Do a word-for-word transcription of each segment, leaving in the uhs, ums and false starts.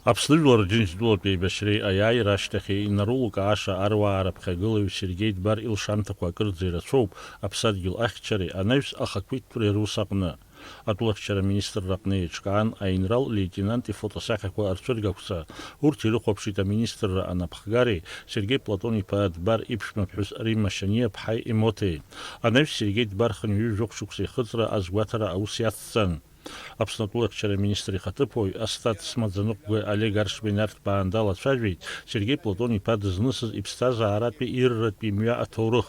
Аԥсны жәлар Џьынџьтәылатә еибашьреи аиааира ашьҭахьи инарылукааша аруаа раԥхьагылаҩ Сергеи Дбар илшамҭақәа акырӡа ирацәоуп аԥсадгьыл ахьчареи анаҩс ахақәиҭтәреи рус аҟны. Атәылахьчара аминистрра аҟны еиҿкаан аинрал леитенант ифотосахьақәа рцәыргақәҵа. Урҭ ирыхәаԥшит аминистрра анапхгареи Сергеи Платон-иԥа Дбар иԥшәмаԥҳәыс Римма Шьаниа-ԥҳаи Емотеи. Анаҩс Сергеи Дбар хынҩажәи жәохә шықәса ихыҵра азгәаҭара аус иацҵан. Аԥсны атәылахьчара аминистр ихаҭыԥуаҩ, астатс маӡаныҟәгаҩ Олег Аршбин арҭ баан далацәажәеит Сергеи Платон-иԥа дызнысыз иԥсҭазааратәи ирратәи мҩа аҭоурых.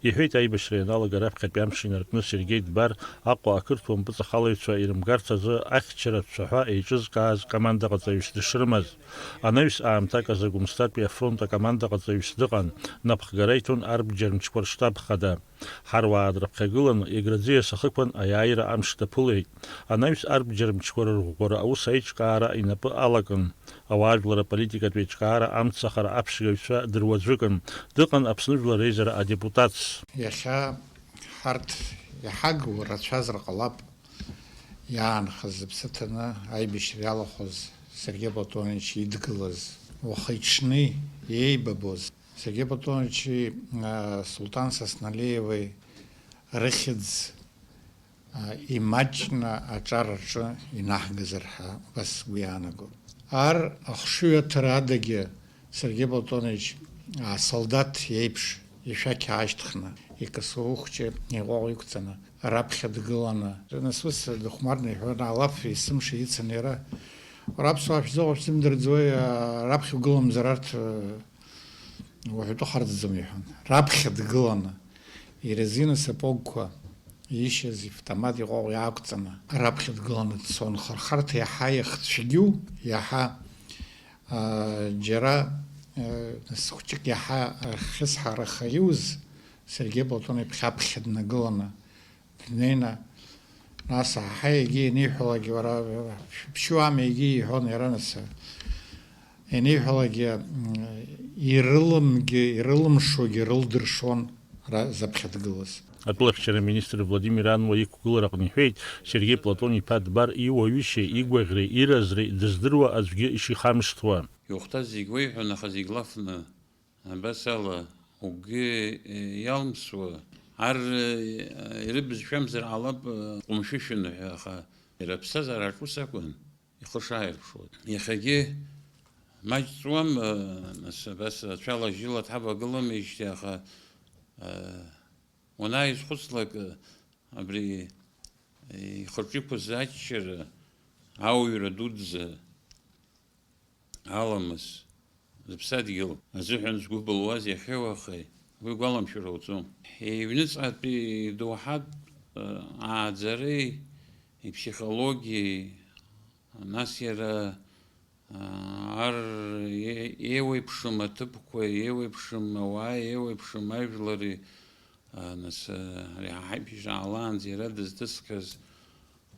Иҳәеит, аибашьра ианалага раԥхьатәи амш инаркны Сергеи Дбар Аҟәа ақырҭуа мпыҵахалаҩцәа ирымгарц азы ахьчара цәаҳәа еиҿызкааз командаҟаҵаҩыс дышрымаз. Анаҩс аамҭак азы Гәымсҭатәи афронт акомандаҟаҵаҩыс дыҟан, напхгара иҭон арбџьар мчқәа рштаб хада. Ҳаруаа дрыԥхьагыланы, Еграӡиа сахықәан аиааира амш даԥылеит. Анаҩс арбџьар мчқәа рырӷәӷәара аус аиҿкаара инапы алакын. Ауаажәлар аполитикатә еиҿкаара амцахара аԥшьгаҩцәа дыруаӡәыкын. Дыҟан Аԥсны Жәлар Реизара адепутатс. Иахьа ҳарҭ иҳагу рацәазар ҟалап иаанхаз зыԥсы ҭаны аибашьра иалахәыз Сергеи Платонович идгылаз, уахи-ҽни иеибабоз. Сергеи Платоновичи, а, Сулҭан Сасналиевеи рыхьӡ, а, имаҷны аҿар рҿы инаҳгазар ҳәа убас сгәы иаанагоит. Ар ахшыҩ аҭара адагьы Сергеи Платонович, а, солдаҭ иеиԥш ишәақь аашьҭхны, икасоу хәҷы иҟәаҟә иқәҵаны, раԥхьа дгыланы, нас ус дыхәмарны иҳәон, алаф есымша ицын иара. Уара аԥсуаа шәзыҟоу шәзымдырӡои, а, раԥхьа угыламзар арҭ, а, уаҳәатәы харӡӡом иҳәон. Раԥхьа дгыланы, ирезина сапогқәа ишьаз, ифтомат иҟәаҟә иаақәҵаны, раԥхьа дгыланы дцон. Хырхарҭа иаҳа иахцәгьоу, иаҳа, аа, џьара, аа, нас хәҷык иаҳа ахьысҳараха иуз Сергеи Платон иԥхьа аԥхьа днагыланы, днеины, нас аҳа егьи ианиҳәалакгьы, уара шәыԥшьуама егьи иҳәон иара, нас ианиҳәалакгьы, м, ирылымгьы, ирылымшогьы рылдыршон ра-, заԥхьа дгылаз. Атәылахьчара аминистр Владимир Ануа иқәгылараҟны иҳәеит, Сергеи Платон-иԥа Дбар иуаҩышьеи игәаӷьреи иразреи дыздыруа аӡәгьы ишихамышҭуа. Иухәҭаз зегь уеиҳәон, аха зегь лафны. Абас ала, угәы, э, иалмсуа, ар, э, ирыбызшәамзар ҟалап, э, ҟәымшәышәын ҳәа, аха иара аԥсҭазаараҿ ус акәын, ихы шааирԥшуаз. Иахьагьы маҷ ҵуам, э, нас, абас ацәала-жьыла дҳавагыламеижьҭеи, аха, э, уанааизхәыцлак, э, абри, э, ихаҿы иқәыз аччара, ауаҩра дуӡӡа, аламыс, зыԥсадгьыл азыҳәан згәы былуаз иахьеи уахеи, уи гәаламшәар ауӡом. Иҩныҵҟатәи идоуҳатә, э, ааӡареи иԥсихологиеи, нас иара, э, ар е-, еиуеиԥшым аҭыԥқәа, еиуеиԥшым ауаа, еиуеиԥшым ажәлари, а, нас, а, ари ҳаибжьаалаанӡа иара дызҭысхыз,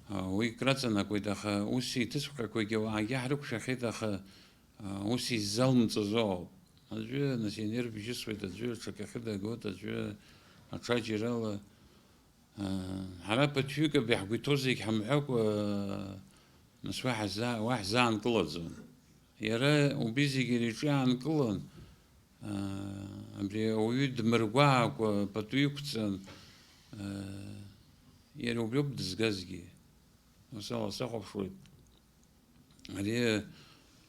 а, уи краҵанакуеит, аха ус иҭысхьақәагьы ауаагьы ҳрықәшәахьеит, аха, а, ус иззалымҵыз ауп. Аӡәы, нас, инерв бжьысуеит, аӡәы аҽакахьы дагоит, аӡәы аҽаџьарала. А, ҳара ԥыҭҩык абри ҳгәы иҭоу зегь ҳамҳәакәа, нас, уа ҳаза-, уа ҳзаанкылаӡом. Иара убри зегь иара иҿы иаанкылан, аа, абри ауаҩы дмыргәаакәа пату иқәҵан, аа, иара убриоуп дызгазгьы. Ус ала сахәаԥшуеит. Ари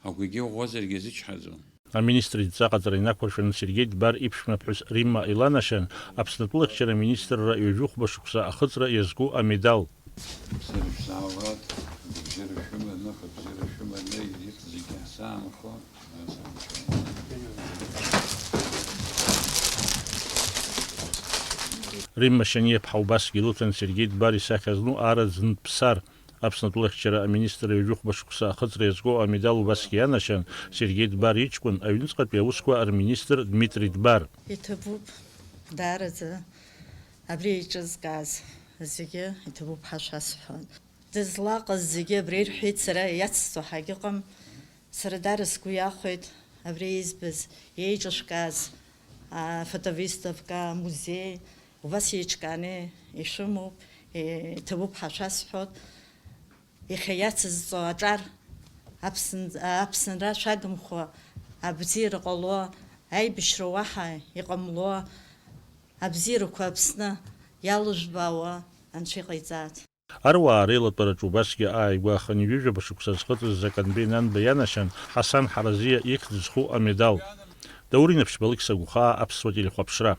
агәгьы ӷәӷәазаргьы азычҳаӡом. Аминистр идҵа ҟаҵара инақәыршәаны Сергеи Дбар иԥшәмаԥҳәыс Римма иланашьан Аԥсны атәылахьчара аминистрра ҩажәи хәба шықәса ахыҵра иазку амедал. Сара шәзаауеит, абжьара шәыманы, абжьара шәыманы, ирихь зегьы ҳзаанхо. Римма Шьаниа-ԥҳа убасгьы илыҭан Сергеи Дбар исахьа зну арра Ӡынтә Ԥсар. Аԥсны атәылахьчара аминистр ҩажәи хәба шықәса ахыҵра иазку амедал убасгьы ианашьан Сергеи Дбар иҷкәын, аҩныҵҟатәи аусқәа рминистр Дмитри Дбар. Иҭабуп, даараӡа абри еиҿызкааз зегьы иҭабуп ҳәа шәасҳәон. Дызлаҟаз зегьы абра ирҳәеит, сара иацсҵо ҳагьыҟам. Сара даара сгәы иахәеит абри избаз, еиҿышәкааз, афотовыставка, амузеи, убас еиҿкааны ишәымоуп, иҭабуп ҳәа шәасҳәоит. Иахьа иацызҵо аҿар Аԥсн-, Аԥсынра шәагымхо, абзиара ҟало, аибашьра уаҳа иҟамло, абзиарақәа Аԥсны иалыжәбаауа Анцәа иҟаиҵааит. Аруаа реилатәараҿы убасгьы ааигәа ахынҩажәижәаба шықәса зхыҵыз Заканбеи Нанба ианашьан Ҳасан Ҳаразиа ихьӡ зху амедал. Даур Инаԥшьба-Алықьса Гәхаа, Аԥсуа телехәаԥшра.